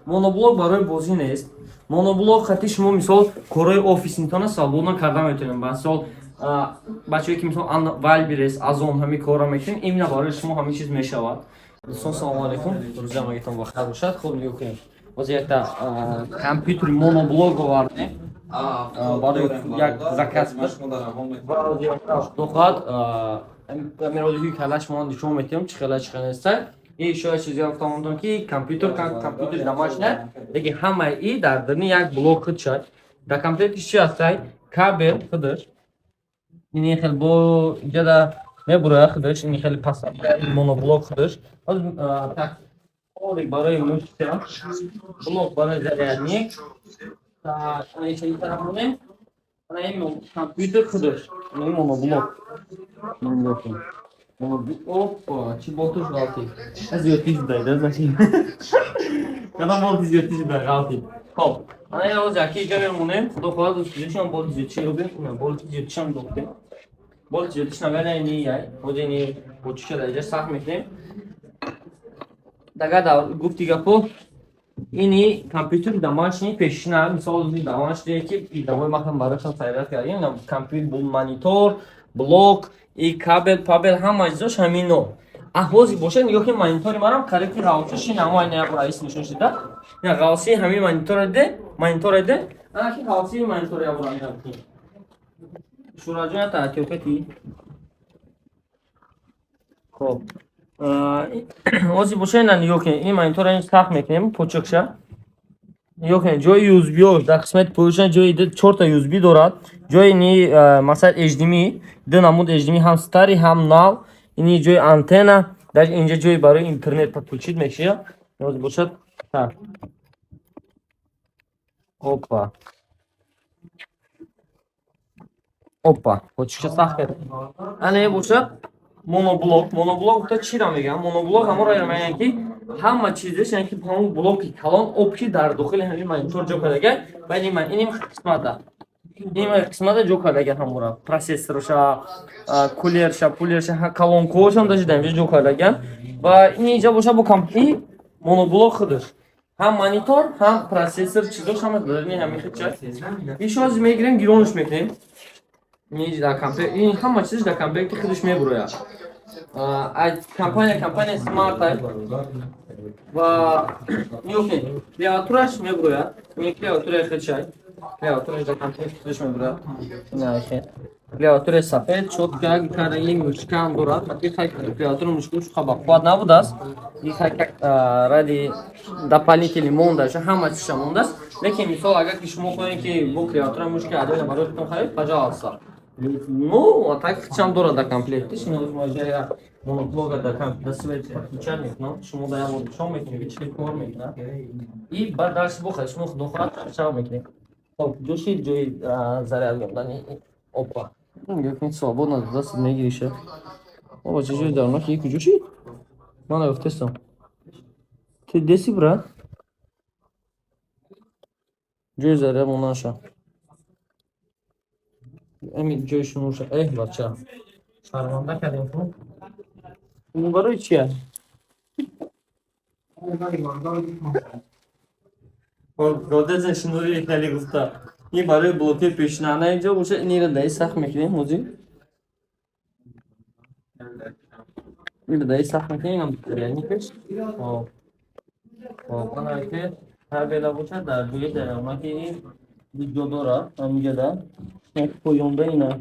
Моноблок барои бозӣ нест. Моноблок хати шумо, мисол, корҳои офисинтона свободно карда метавонем. Ба мисол, бачаҳое ки, мисол, Вайлдберриз, Озон, ҳамин корро мекунем, именно барои шумо ҳамин чиз мешавад. Дӯстон, салому алайкум, рӯзи ҳамагитон бахайр бошад. Хуб, нигоҳ кунем, ҳозир якта компютери моноблок овардем барои як заказ буд. Худо хоҳад, ҳамин ролики кала шумо нишон метиҳам, чӣ хела, чӣ хела неста. И шояд чизе гуфтам, ки компютер, компютери домашний, лекин ҳамаи и дар даруни як блок худ шад. Дар комплекти чӣ ҳастай? Кабел худаш ини хел бо иҷада мебурояд худаш, ини хеле пас моноблок худаш. Так, барои мушка, блок барои зарядник, тараф монем, ана ин компютер худаш, ин моноблок. Опа, чӣ болтуш ғалтид? Зиёдтӣ шудай, да, значит. Кадом болти зиёдтӣ шудай, ғалтид. Хоб, ана ин ҳозир яки иҷа мемонем, худо хоҳад, дӯстҷоншон болти зиёдтӣ ёбем, болти зиёдтишам дохтем. Болти зиёдтиш нагада ини яй, ҳозир ини бочиша дар иҷа сахт мекунем. Дага гуфти гапо, ини компютери домашний пешина, мисол, домашний ки давои махам барояшон сайрат кардем, компютер, монитор, блок и кабел пабел, ҳама чизош ҳамино. Ҳозир бошад, нигоҳ кунед, монитори марам қариб ки ғалча шин, ҳамо айна як раис нишон шида. Ина ғалсии ҳамин монитора де, монитора де, ана ки ғалсии монитора як бор анҷом кунем. Шураҷон, ята атиёкати. Хоб. Ҳозир бошад, ина нигоҳ кунед, ин монитора ин сахт мекунем, почокша. Нигоҳ кунед, ҷои USB дар қисмати поёшан ҷои чорта USB дорад. Ҷои ни, масалан, HDMI, ду намуд HDMI, ҳам старый, ҳам нав. Ини ҷои антенна, дар инҷа ҷои барои интернет подключить мешавад. Ҳозир бошад. Так. Опа. Опа, почукша сахт кард. Ана бошад моноблок. Моноблок гуфта чиро мегӯям? Моноблок ҳамонро мегӯянд, ки ҳама чизеш, яъне ки ҳамон блоки калон общий дар дохили ҳамин монитор ҷо кардага. Ва иним қисмата. Ин қисмата ҷо кардага ҳамора. Процессорша, кулерша, пулерша, колонкаҳошам даже дар инҷа ҷо кардаган. Ва ин инҷа бошад бо компи моноблок худаш. Ҳам монитор, ҳам процессор, чизош ҳама дар ҳамин хел. Иш ҳозир мегирем, гиронш мекунем. Ин дар комплект, ин ҳама чизаш дар комплекти худаш мебурояд. Компания Smart ай ва нигоҳ кунед, клавиатураш мебурояд. Ин клавиатураи худшай. Клавиатураш дар комплекти худаш мебурояд. Ина хел. Клавиатураи сафед, чётко кардаги, мушка ҳам дорад. Хай, клавиатура мушкаш ба қувват набудааст. И хай как ради дополнительный мондаша, ҳама чизша мондааст. Лекин, мисол, агар ки шумо хоҳед, ки бо клавиатура мушка отдельно барои худтон харид, пожалуйста. Ну, а так худшам дорад дар комплектиш. Ин моноблога дар свет подключать мекунам. Шумо да як бор нишон мекунем, ки чӣ хел кор мекунад. И баъд дарси бохад, шумо худо хоҳад шав мекунем. Хоб, ҷоши ҷои заряд додани. Опа. Нигоҳ кунед, свободно даст мегириша. Опа, чӣ ҷои даронаки и куҷо шид? Ман наёфтестам. Ты деси, брат? Ҷои заряд монаша. Ами ҷои шунуша. Эҳ, бача. Шарманда кардем ку. Ин барои чи аст? Годеца шунури хеле гуфта. Ин барои блоки пешина. На, инҷо боша, инро даи сахт мекунем ҳозир. Инро даи сахт мекунем, инам зарядникаш. Хоб. Хоб, ана ки табела бошад, дар ҷои даромаки ин ҷо дорад, ҳаминҷода. Поёнда ина.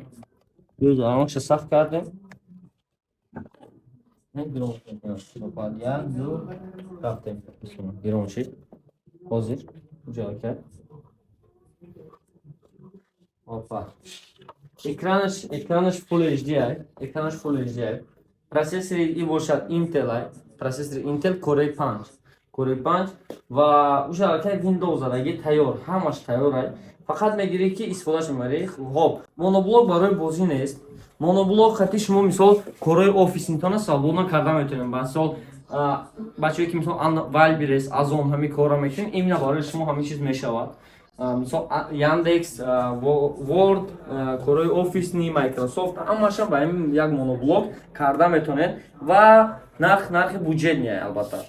Ҷои даромакша сахт кардем. Як, ду, рафтем. Гирон шид. Ҳозир. Ҷо кард. Опа. Экранаш Full HD ай. Экранаш Full HD ай. Процессори и бошад Intel ай. Процессори Intel Core 5. Core 5 ва уша аллакай Windows задаги тайёр, ҳамаш тайёр ай. Фақат мегирӣ ки истифодаш мебарӣ. Хоб, моноблок барои бозӣ нест. Моноблок хати шумо, мисол, корҳои офисинтона свободно карда метавонем. Ба мисол, бачаҳое ки, мисол, Вайлдберриз, Озон, ҳамин корро мекунем, именно барои шумо ҳамин чиз мешавад. Мисол, Яндекс, Word, корҳои офисный, Microsoft, ҳамаша ба ҳамин як моноблок карда метавонед ва нарх, нархи бюджетный, албатта.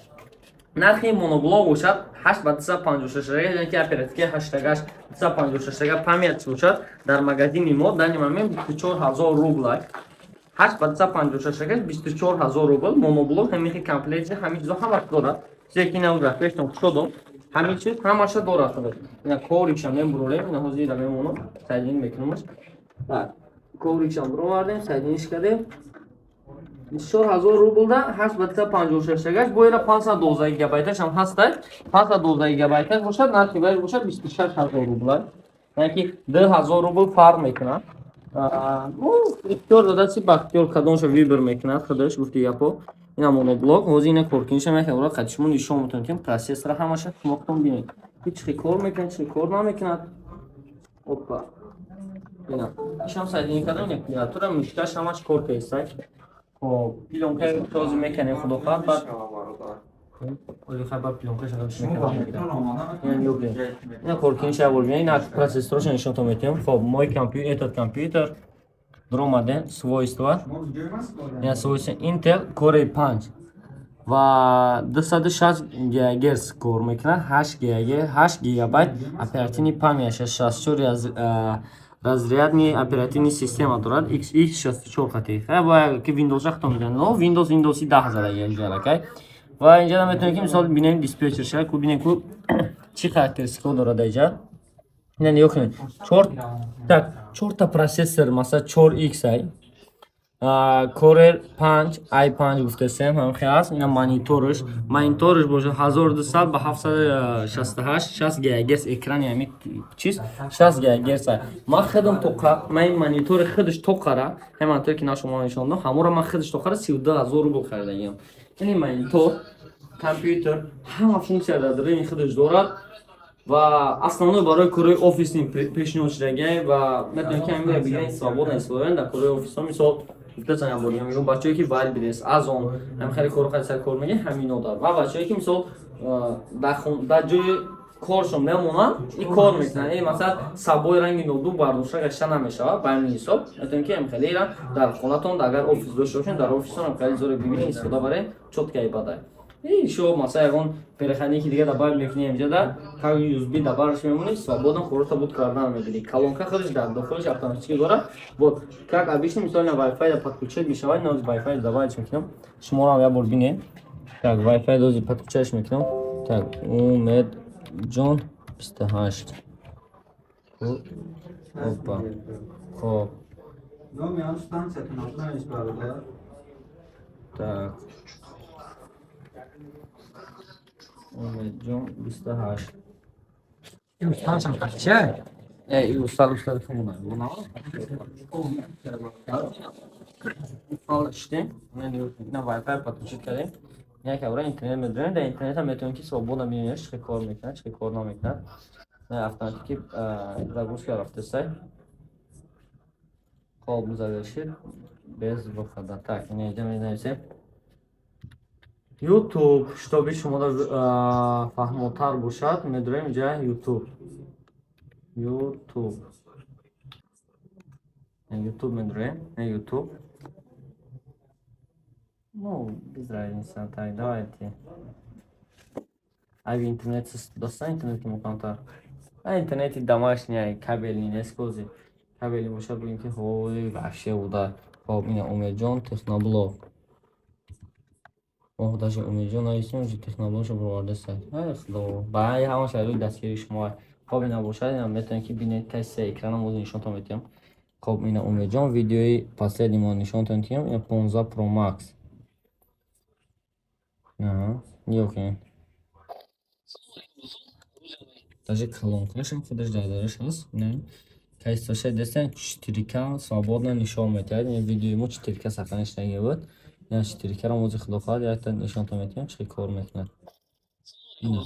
Нархи моноблок бошад 8 ба 256 рага, яъне ки оперативка 8 256 рага память бошад, дар магазини мо данный момент 24000 рубл. 8 ба 256 рага 24000 рубл моноблок, ҳамин комплект, ҳамин чизо ҳамаш дорад. Чизе ки навра пештон кушодум, ҳамин чиз ҳамаша дорад. Ина коврикшам мебуролем, ина ҳозир ира мемонам, сайдин мекунамаш. Так, коврикшам буровардем, сайдиниш кардем. 24000 рублда 8 ба 256 рагаш, бо ира 512 гигабайташ ҳам ҳастай. 512 гигабайташ бошад, нархи вай бошад 26000 рубл. Яъне ки 2000 рубл фарқ мекунад. Ну, ихтиёр додаси ба ихтиёр, кадомша выбор мекунад худаш, гуфти гапо. Ина моноблок, ҳозир ина коркиниша мекунад, ура қади шумо нишон метавонед, ки процессора ҳамаша шумо худтон бинед. Ки чӣ кор мекунад, чӣ кор намекунад. Опа. Ина. Ишам сайдин кардам, ина клавиатура, мышкаш ҳамаш кор кардистай. Хоб, плёнка тозӣ мекунем, худо хоҳад, баъд оли хай, баъд плёнка шава мекунем. Ина коркиниша бор бинед, ина процессорша нишонтон метиҳам. Хоб, мой компьютер, этот компьютер дуромадем, свойства. Ина свойства Intel Core 5 ва 260 ГГц кор мекунад, 8 ГГ, 8 гигабайт оперативный память, 64 разрядный оперативный система дорад, x64 хати. Хай, ва ки Windows хато мезанад, но Windows 10 зада инҷа кай. Ва инҷа метавонем ки мисол бинем диспетчер ша, ку бинем ку чӣ характеристика дорад инҷа. Ина нигоҳ кунед. Чор, так, чорта процессор, масалан 4X ай. Core 5 i5 гуфтасем, ҳам хел аст. Ина мониторш бошад 1200 ба 768, 60 ГГц экрани ҳамин чиз 60 ГГц. Ман худам тоқа, ман ин монитори худаш тоқара, ҳамин монитор ки на шумо нишон додам, ҳамонро ман худаш тоқара 32000 рубл харидагиам. Ин монитор, компютер ҳама функсия дар даруни худаш дорад ва основной барои корҳои офисӣ пешниҳод шудагиам, ва метавонед ки ҳамин бигиред, свободно истифода баред дар корҳои офисҳо. Мисол гуфтасан, як бор мегӯям, бачаҳое ки Wildberries, Озон, ҳамин хеле корҳо хеле сар кор мегиранд, ҳамино дорад, ва бачаҳое ки мисол дар ҷои коршон мемонанд, ин кор мекунанд. Ин масалан сабои ранги ноутбук бардошта гашта намешавад. Ба ҳамин ҳисоб метавонед ки ҳамин хеле ира дар хонатон, агар офис дошта бошед, дар офистон ҳам хеле зоре бибинед, истифода баред, чётко бадай. И шо масалан ягон переходники дига добавить мекунӣ инҷа, как USB добавиш мемонӣ, свободно хӯрота буд кардан мегирӣ. Колонка худаш дар дохилаш автоматически дорад. Вот как обычно, мисол на Wi-Fi да подключать мешавад, на Wi-Fi добавить мекунам. Шуморо ҳам як бор бинед. Так, Wi-Fi дози подключать мекунам. Так, Умедҷон 28. Опа. Хоб. Номи он станциятон навис, бародар. Так. Умедҷон 28. Ин станциям қача? Э, устад, устад хумона. Устад шидем. На Wi-Fi подключить кардем. Як авра интернет медорем. Дар интернет ҳам метавонем ки свободно бинем, чӣ кор мекунад, чӣ кор намекунад. На автоматики загрузка рафтесай. Хоб, завершит без выхода. Так, ина инҷа менависем. YouTube, чтобы шумо фаҳмотар бошад, медорем инҷа YouTube. YouTube. YouTube медорем, YouTube. Ну, без разницы. Так, давайте. Ай интернет доста интернети мукамтар. А интернети домашний, кабельный нест кози. Кабельный бошад, бигем ки ҳой вообще удар. Хоб, ина Умедҷон техноблог. Ох, даже Умедҷон нависем, уже техноблогшо бировардеста. Ай худо, ба ҳамаш рӯи дастгирии шумо. Хоб, ина бошад, ина метавонед ки бинед, кайси экрана мози нишонтон метиҳам. Хоб, ина Умедҷон видеои последний мо нишонтон метиҳам, ина 15 Pro Max. Аҳа, нигоҳ кунед. Даже колонкашам худаш дар дараш ҳаст. Не. Кайсоша дестен 4К свободно нишон метиҳад. Ин видеои мо 4К сохраниш шудаги буд. Ина 4К-ро мози худо хоҳад якта нишонтон метиҳам, чӣ кор мекунад. Ина.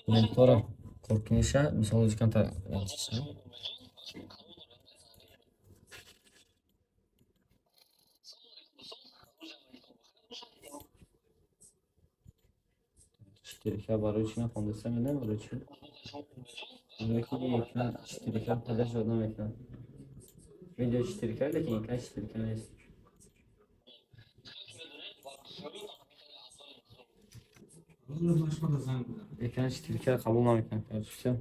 Монитора коркуниша, мисол ози камтар. 4К барои чӣ нахондаста медонем, барои чӣ? Барои ки экран 4К пайдо шуд намекунад. Видео 4К, лекин экран 4К нест. Бародар, ман шумо занг бизанам. Экран 4К қабул намекунад. Всё.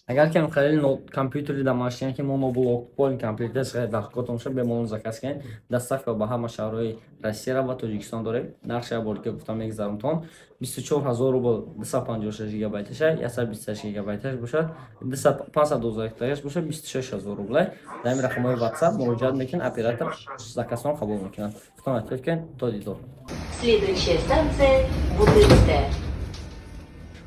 Агар кам хеле компютери домашний, ки моноблок, полный комплект дар котон шуд, бемалол заказ кунед. Доставка ба ҳама шаҳрҳои Россияра ва Тоҷикистон дорем. Нархи як бор ки гуфтам, мегзаронтон: 24 000 рубл 256 гигабайташа, 128 гигабайташ бошад, 512 бошад, 26 000 рублай. Дар ин рақамҳои WhatsApp муроҷиат мекунед, оператор заказтон қабул мекунад. Худтон эҳтиёт кунед, то дидор. Следующая станция — Бутырская.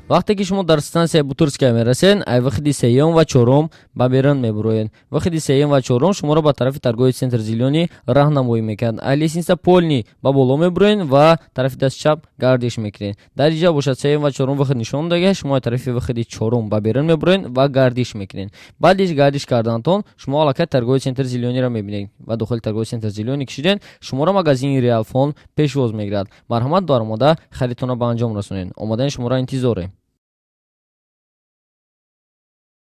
Вақте ки шумо дар стансияи Бутырская мерасед, ай выходи сеюм ва чорум ба берун мебуроед. Выходи сеюм ва чорум шуморо ба тарафи торговый центр «Зелёный» раҳнамоӣ мекунад. Ай лестница полный ба боло мебуроед ва тарафи дасти чап гардиш мекунед. Дар инҷа бошад, сеюм ва чорум выход нишон додага. Шумо тарафи выходи чорум ба берун мебуроед ва гардиш мекунед. Баъди гардиш кардантон шумо аллакай торговый центр «Зелёныйро» мебинед ва дохили торговый центр «Зелёный» кишиден, шуморо магазини «Реалфон» пешвоз мегирад. Марҳамат, даромада харидтонро ба анҷом расонед. Омадани шуморо интизорем.